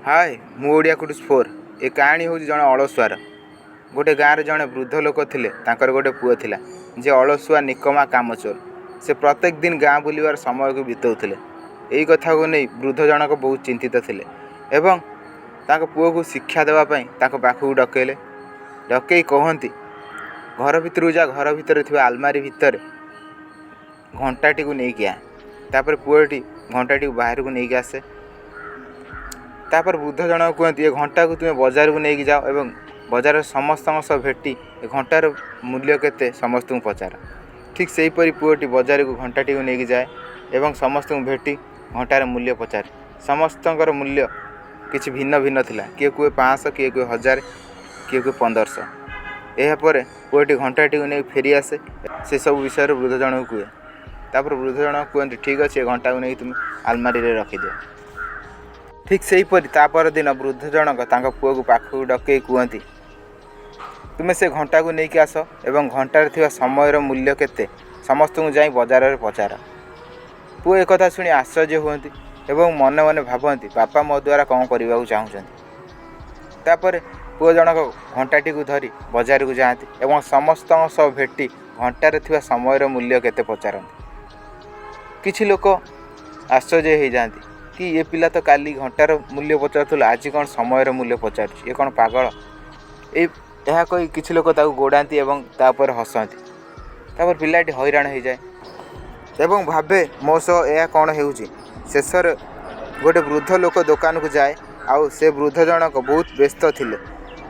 ହାଏ, ମୁଁ ଓଡ଼ିଆ କୁଟୁସ୍ ଫୋର୍। ଏ କାହାଣୀ ହେଉଛି ଜଣେ ଅଳସୁଆର। ଗୋଟେ ଗାଁରେ ଜଣେ ବୃଦ୍ଧ ଲୋକ ଥିଲେ। ତାଙ୍କର ଗୋଟେ ପୁଅ ଥିଲା, ଯେ ଅଳସୁଆ, ନିକମା, କାମଚୋର। ସେ ପ୍ରତ୍ୟେକ ଦିନ ଗାଁ ବୁଲିବାର ସମୟକୁ ବିତାଉଥିଲେ। ଏଇ କଥାକୁ ନେଇ ବୃଦ୍ଧ ଜଣକ ବହୁତ ଚିନ୍ତିତ ଥିଲେ ଏବଂ ତାଙ୍କ ପୁଅକୁ ଶିକ୍ଷା ଦେବା ପାଇଁ ତାଙ୍କ ପାଖକୁ ଡକେଇଲେ। ଡକେଇ କହନ୍ତି, ଘର ଭିତରକୁ ଯା, ଘର ଭିତରେ ଥିବା ଆଲମାରି ଭିତରେ ଘଣ୍ଟାଟିକୁ ନେଇକି ଆ। ତାପରେ ପୁଅଟି ଘଣ୍ଟାଟିକୁ ବାହାରକୁ ନେଇକି ଆସେ। ତାପରେ ବୃଦ୍ଧ ଜଣକ କୁହନ୍ତି, ଏ ଘଣ୍ଟାକୁ ତୁମେ ବଜାରକୁ ନେଇକି ଯାଅ ଏବଂ ବଜାରରେ ସମସ୍ତଙ୍କ ସହ ଭେଟି ଏ ଘଣ୍ଟାର ମୂଲ୍ୟ କେତେ ସମସ୍ତଙ୍କୁ ପଚାର। ଠିକ୍ ସେହିପରି ପୁଅଟି ବଜାରକୁ ଘଣ୍ଟାଟିକୁ ନେଇକି ଯାଏ ଏବଂ ସମସ୍ତଙ୍କୁ ଭେଟି ଘଣ୍ଟାର ମୂଲ୍ୟ ପଚାରେ। ସମସ୍ତଙ୍କର ମୂଲ୍ୟ କିଛି ଭିନ୍ନ ଭିନ୍ନ ଥିଲା। କିଏ କୁହେ 500, କିଏ କୁହେ 1000, କିଏ କୁହେ 1500। ଏହାପରେ ପୁଅଟି ଘଣ୍ଟାଟିକୁ ନେଇ ଫେରି ଆସେ। ସେସବୁ ବିଷୟରେ ବୃଦ୍ଧ ଜଣକୁ କୁହେ। ତାପରେ ବୃଦ୍ଧ ଜଣକ କୁହନ୍ତି, ଠିକ୍ ଅଛି, ଏ ଘଣ୍ଟାକୁ ନେଇ ତୁମେ ଆଲମାରିରେ ରଖିଦିଅ। ଠିକ୍ ସେହିପରି ତା ପରଦିନ ବୃଦ୍ଧ ଜଣକ ତାଙ୍କ ପୁଅକୁ ପାଖକୁ ଡକେଇ କୁହନ୍ତି, ତୁମେ ସେ ଘଣ୍ଟାକୁ ନେଇକି ଆସ ଏବଂ ଘଣ୍ଟାରେ ଥିବା ସମୟର ମୂଲ୍ୟ କେତେ ସମସ୍ତଙ୍କୁ ଯାଇ ବଜାରରେ ପଚାର। ପୁଅ ଏକଥା ଶୁଣି ଆଶ୍ଚର୍ଯ୍ୟ ହୁଅନ୍ତି ଏବଂ ମନେ ମନେ ଭାବନ୍ତି, ବାପା ମୋ ଦ୍ୱାରା କ'ଣ କରିବାକୁ ଚାହୁଁଛନ୍ତି। ତାପରେ ପୁଅ ଜଣକ ଘଣ୍ଟାଟିକୁ ଧରି ବଜାରକୁ ଯାଆନ୍ତି ଏବଂ ସମସ୍ତଙ୍କ ସହ ଭେଟି ଘଣ୍ଟାରେ ଥିବା ସମୟର ମୂଲ୍ୟ କେତେ ପଚାରନ୍ତି। କିଛି ଲୋକ ଆଶ୍ଚର୍ଯ୍ୟ ହେଇଯାଆନ୍ତି କି ଏ ପିଲା ତ କାଲି ଘଣ୍ଟାର ମୂଲ୍ୟ ପଚାରୁଥିଲା, ଆଜି କ'ଣ ସମୟର ମୂଲ୍ୟ ପଚାରୁଛି, ଏ କ'ଣ ପାଗଳ? ଏହା କହି କିଛି ଲୋକ ତାକୁ ଗୋଡ଼ାନ୍ତି ଏବଂ ତା ଉପରେ ହସନ୍ତି। ତାପରେ ପିଲାଟି ହଇରାଣ ହେଇଯାଏ ଏବଂ ଭାବେ, ମୋ ସହ ଏହା କ'ଣ ହେଉଛି? ଶେଷରେ ଗୋଟେ ବୃଦ୍ଧ ଲୋକ ଦୋକାନକୁ ଯାଏ, ଆଉ ସେ ବୃଦ୍ଧ ଜଣକ ବହୁତ ବ୍ୟସ୍ତ ଥିଲେ।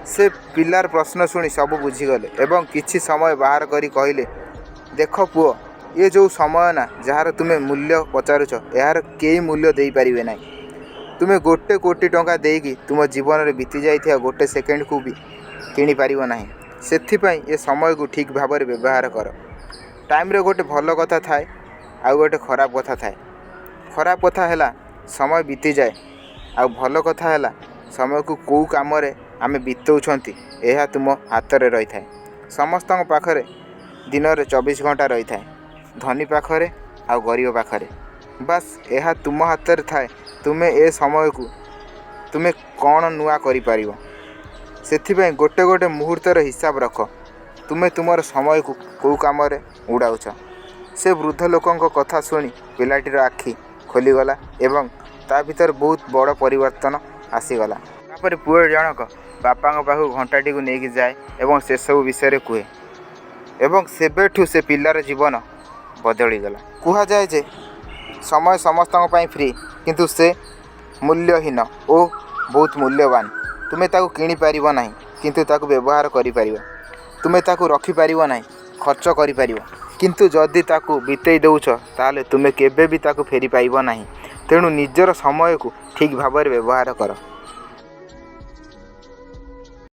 ସେ ପିଲାର ପ୍ରଶ୍ନ ଶୁଣି ସବୁ ବୁଝିଗଲେ ଏବଂ କିଛି ସମୟ ବାହାର କରି କହିଲେ, ଦେଖ ପୁଅ, ଏ ଯେଉଁ ସମୟ ନା, ଯାହାର ତୁମେ ମୂଲ୍ୟ ପଚାରୁଛ, ଏହାର କେହି ମୂଲ୍ୟ ଦେଇପାରିବେ ନାହିଁ। ତୁମେ 1 କୋଟି ଟଙ୍କା ଦେଇକି ତୁମ ଜୀବନରେ ବିତି ଯାଇଥିବା ଗୋଟେ ସେକେଣ୍ଡକୁ ବି କିଣିପାରିବ ନାହିଁ। ସେଥିପାଇଁ ଏ ସମୟକୁ ଠିକ୍ ଭାବରେ ବ୍ୟବହାର କର। ଟାଇମ୍ରେ ଗୋଟେ ଭଲ କଥା ଥାଏ ଆଉ ଗୋଟେ ଖରାପ କଥା ଥାଏ। ଖରାପ କଥା ହେଲା ସମୟ ବିତିଯାଏ, ଆଉ ଭଲ କଥା ହେଲା ସମୟକୁ କେଉଁ କାମରେ ଆମେ ବିତଉଛନ୍ତି, ଏହା ତୁମ ହାତରେ ରହିଥାଏ। ସମସ୍ତଙ୍କ ପାଖରେ ଦିନରେ 24 ଘଣ୍ଟା ରହିଥାଏ, ଧନୀ ପାଖରେ ଆଉ ଗରିବ ପାଖରେ। ବାସ୍, ଏହା ତୁମ ହାତରେ ଥାଏ, ତୁମେ ଏ ସମୟକୁ ତୁମେ କ'ଣ ନୂଆ କରିପାରିବ। ସେଥିପାଇଁ ଗୋଟେ ଗୋଟେ ମୁହୂର୍ତ୍ତର ହିସାବ ରଖ, ତୁମେ ତୁମର ସମୟକୁ କେଉଁ କାମରେ ଉଡ଼ାଉଛ। ସେ ବୃଦ୍ଧ ଲୋକଙ୍କ କଥା ଶୁଣି ପିଲାଟିର ଆଖି ଖୋଲିଗଲା ଏବଂ ତା ଭିତରେ ବହୁତ ବଡ଼ ପରିବର୍ତ୍ତନ ଆସିଗଲା। ତାପରେ ପୁଅ ଜଣକ ବାପାଙ୍କ ପାଖକୁ ଘଣ୍ଟାଟିକୁ ନେଇକି ଯାଏ ଏବଂ ସେସବୁ ବିଷୟରେ କୁହେ ଏବଂ ସେବେଠୁ ସେ ପିଲାର ଜୀବନ ବଦଳିଗଲା। କୁହାଯାଏ ଯେ ସମୟ ସମସ୍ତଙ୍କ ପାଇଁ ଫ୍ରି, କିନ୍ତୁ ସେ ମୂଲ୍ୟହୀନ ଓ ବହୁତ ମୂଲ୍ୟବାନ। ତୁମେ ତାକୁ କିଣିପାରିବ ନାହିଁ, କିନ୍ତୁ ତାକୁ ବ୍ୟବହାର କରିପାରିବ। ତୁମେ ତାକୁ ରଖିପାରିବ ନାହିଁ, ଖର୍ଚ୍ଚ କରିପାରିବ। କିନ୍ତୁ ଯଦି ତାକୁ ବିତେଇ ଦେଉଛ, ତାହେଲେ ତୁମେ କେବେ ବି ତାକୁ ଫେରି ପାଇବ ନାହିଁ। ତେଣୁ ନିଜର ସମୟକୁ ଠିକ୍ ଭାବରେ ବ୍ୟବହାର କର।